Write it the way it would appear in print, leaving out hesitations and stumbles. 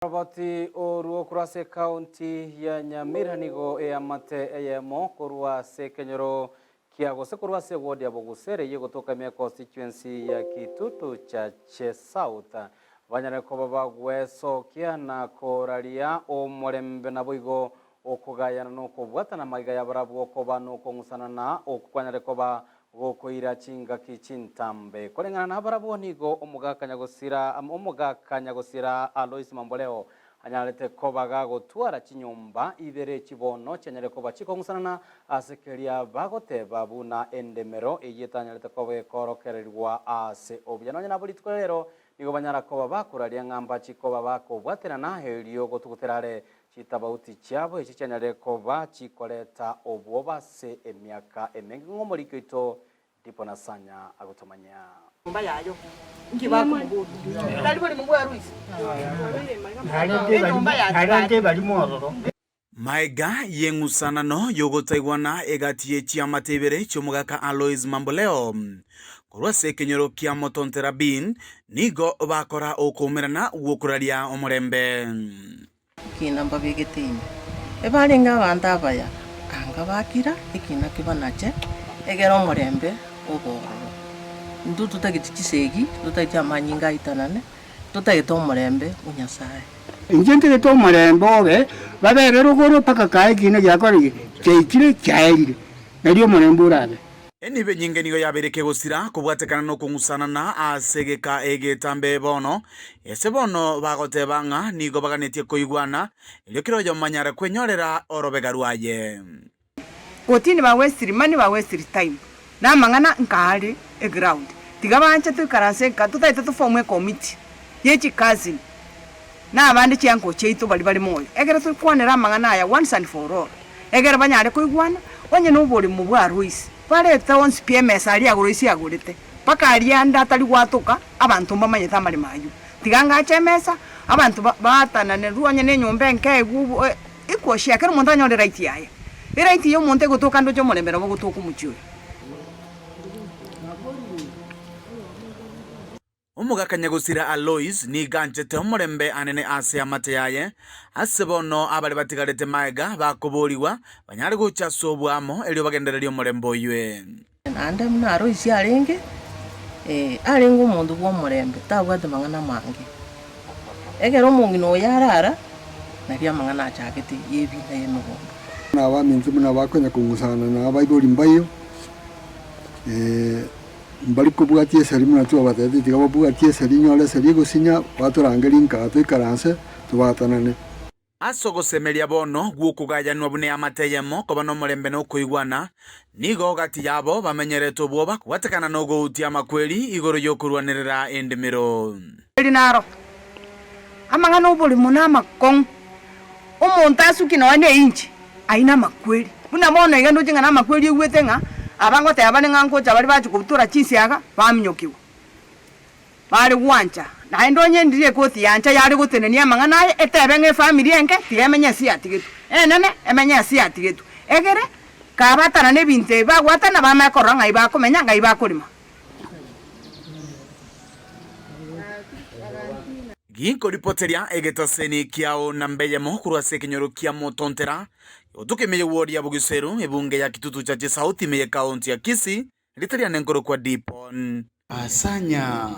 Roboti orwo korwa ase ekaunti ya Nyamira nigo eamate eyemo korwa ase ekenyoro kia gose korwa ase eward ya Bogusere eyio egotoka ime ya constituency ya Kitutu Chache South banyare koba bagwesokia na koraria omorembe naboigo okogayana na okobwatana magega yabarabwo koba nokong'usanana okwo kwanyare koba Gokoira chingaki chintambe. Koreng'ana nabarabwo nigo omogaka nyagosira omogaka nyagosira Alois Mamboleo anyarete koba gagotwara chinyomba ibere echi bono chianyare koba chikong'usanana ase keria bagoteba buna endemero eyio etanyarete koba ekorokererigwa ase obuya. Nonya nabo rituko ria rero nigo banyara koba bakoraria ng'a mbachi koba bakobwaterana erio gotugutera are Chitabauti chiabo echio chianyare koba chikoreta obwoba ase emiaka emenge ng'a omoriki oito Dipo Nasanya agotomanyia. Nyomba yayo. Inki bakomoboria? Tari borimo bwa Ruisi? Enyomba ya Narente barimo ororo. Maega y'eng'usanano y'ogotaigwana egati ye chiamate ibere chi'omogaka Alois Mamboleo korwa ase ekenyoro kia Motontera Bin nigo bakora okoumerana gw'okoraria omorembe. Ekina mbabegete ime. Ebarenge abanto abaya, anga bakira ekina kebanache, egere omorembe obe ororo. Intwe totageti chisegi, totageti amanyinga aitanane, totagete omorembe o Nyasae. Inche ntagete omorembe obe, babere rogoro mpaka kae ekina giakorire ki? Kiaikire, kiaerire, nario omorembe orabe. Enibo enyinge nigo yabeire kegosira kobwatekana nokong'usanana ase egeka egetambe bono, ase bono bagoteba ng'a nigo baganetie koigwana, erio kera oyomo anyare kwenyorera orobega rwaye. Kotini ba westiri money ba westiri time na amang'ana nkaare eground tiga banche toikaranse nka totaete to form ecommittee ye chicousin na abande chiuncle chiaito baria bare moyo egere tokwanere amang'ana aya once and for all egere banyare koigwana onye na oboremo bwa Royce barete onsi pi emesa aria Royce agorete mpaka aria ande atari gwatoka abanto mbamanyete amaremo aywo tiga ngache emesa abanto ba baatananerwe onye na enyomba enke ewu Equal share, kera omonto anyore right yaye. Eright ya omonto egotoka ndoche omorembe nabo ogotoka omochie oyo. Omogaka nyagosira Alois nigo anchete omorembe anene ase amate yaye, ase bono abare batigarete magega bakoboorigwa banyare gocha ase oboamo erio bagendererie omorembe oywe. Naende buna Aloisi arenge, arenge omonto bw'omorembe, tabwate mang'ana amange. Ekero omong'ina oyo arara, nario amang'ana achagete y'ebina y'emegondo. Na abaminto buna bakonya kong'usana na abaibori mbaiyo, mbari kobwatia eseri buna twabatebetie tiga babwatie eseri inyore eseri egosinya, batorangerie nkaa toikaranse tobatanane. Ase ogosemeria bono gw'okogayanwa buna eamate eyemo koba nomorembe na okoigwana, nigo gati yabo bamenyerete obwoba kobwatekana nogoutia amakweri igoro y'okorwanerera endemero. Eri naro amang'ana oborimo na amakong'u, omonto asukie nonya ne inche ayio namakweri. Buna bono iga ndoche ng'a namakweri oigwete ng'a aba ngoteba bare ng'a ngocha bare bachia kobutora chinsiaga baminyokigwa. Bare gwancha, naende onye ndiri ekoti yancha yare gotenenia amang'ana aye, etebe ng'a efamiri enke tiga emenye ase yatigetwe, enene emenye ase yatigetwe, egere kabatana nebinto ebi bagwatana bamanye korora ng'ai bakomenya, ng'ai bakorema. Ginkoripoteria egetaseni kiao namba eyemo korwa ase ekenyoro kia Motontera, gotuka ime y'ewodi ya Bogiseru, ebunge ya Kitutu Chache South ime y'ekaonti ya Kisii, ritari ane nkorokwa Dipon. Asanya.